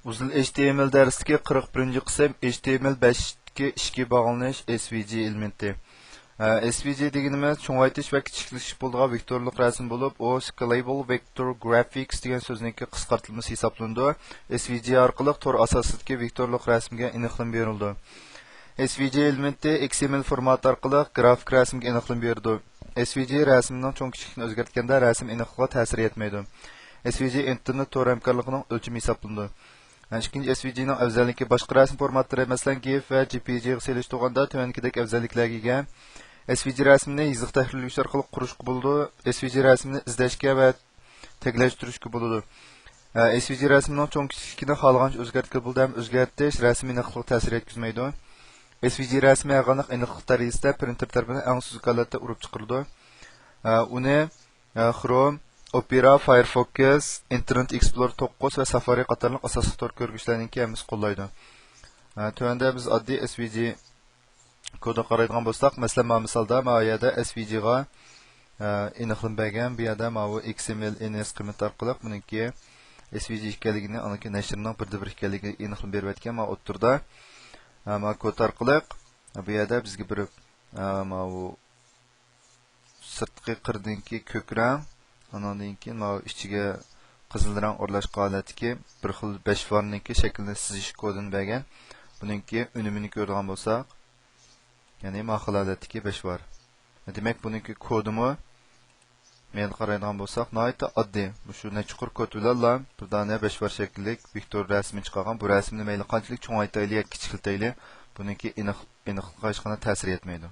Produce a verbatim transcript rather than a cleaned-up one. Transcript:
ئۇزۇن H T M L دەرسلىكى قىرىق بىرىنچى قىسىم، H T M L بەشتىكى ئىچكى باغلىنىش S V G ئېلېمېنتى. ئە، S V G دېگىنىمىز چوڭايتىش ۋە كىچىكلىشىش بولىدىغان ۋېكتورلۇق رەسىم بولۇپ، ئۇ Scalable Vector Graphics دېگەن سۆزنىڭكى قىسقارتىلمىسى ھېسابلىنىدۇ. S V G ئارقىلىق تور ئاساسىدىكى ۋېكتورلۇق رەسىمگە ئېنىقلىما بېرىلىدۇ. S V G ئېلېمېنتى X M L فورماتى ئارقىلىق گرافىك رەسىمگە ئېنىقلىما بېرىدۇ. S V G رەسىمنىڭ چوڭ كىچىكلىكىنى ئۆزگەرتكەندە، رەسىم ئېنىقلىقىغا تەسىر يەتمەيدۇ. S V G ئىنتېرنېت تور ھەمكارلىقىنىڭ ئۆلچىمى ھېسابلىنىدۇ. ئىككىنچى، S V G نىڭ ئەۋزەللىكى باشقا رەسىم فورماتلىرى، مەسىلەن، گىف ۋە J P G غا سېلىشتۇرغاندا تۆۋەندىكىدەك ئەۋزەللىكلەرگە ئىگە. S V G رەسىمنى يېزىق تەھرىرلىگۈچ ئارقىلىق قۇرۇشقا بولىدۇ. S V G رەسىمنى ئىزدەشكە ۋە تەگلەشتۈرۈشكە بولىدۇ. ئە، S V G رەسىمنىڭ چوڭ كىچىكلىكىنى خالىغانچە ئۆزگەرتكىلى بولىدۇ ھەم ئۆزگەرتىش رەسىم ئېنىقلىقىغا تەسىر يەتكۈزمەيدۇ. S V G رەسىمى ھەرقانداق ئېنىقلىق دەرىجىسىدە پرىنتېر تەرىپىدىن ئەڭ سۈزۈك ھالەتتە ئۇرۇپ چىقىرىلىدۇ. ئە، ئۇنى، ئە، Chrome، Opera، Firefox، Internet Explorer توققۇز ۋە Safari قاتارلىق ئاساسلىق تور كۆرگۈچلەرنىڭكى ھەممىسى قوللايدۇ. ئە، تۆۋەندە بىز ئاددىي S V G كودىغا قارايدىغان بولساق، مەسىلەن، مانا مىسالدا، مانا يەردە S V G غا، ئە، ئېنىقلىما بەرگەن. بۇ يەردە ماۋۇ X M L N S قىممىتى ئارقىلىق بۇنىڭكى S V G ئىكەنلىكىنى، ئانىڭكى نەشرىنىڭ بىردىن بىر ئىكەنلىكىنى ئېنىقلىما بېرىۋەتكەن. مانا ئوتتۇرىدا، ئە، مانا كود ئارقىلىق بۇ يەردە بىزگە بېرىپ، ئە، ماۋۇ سىرتقى قىرىدىكى كۆك رەڭ، ئانىڭدىن كېيىن ماۋۇ ئىچىگە قىزىل رەڭ ئورۇنلاشقان ھالەتتىكى بىر خىل بەش ۋارنىڭكى شەكلىنى سىزىش كودىنى بەرگەن. بۇنىڭكى ئۈنۈمىنى كۆرىدىغان بولساق، يەنى مانا خىل ھالەتتىكى بەش ۋار. دېمەك، بۇنىڭكى كودىمۇ، مەيلى قارايدىغان بولساق، ناھايىتى ئاددىي. مۇشۇ نەچچە قۇر كود بىلەنلا بىر دانە بەش ۋار شەكىللىك ۋېكتور رەسىمى چىقارغان. بۇ رەسىمنى مەيلى قانچىلىك چوڭايتايلى ياكى كىچىكلىتەيلى، بۇنىڭكى ئېنىق، ئېنىقلىقىغا ھېچقانداق تەسىر يەتمەيدۇ.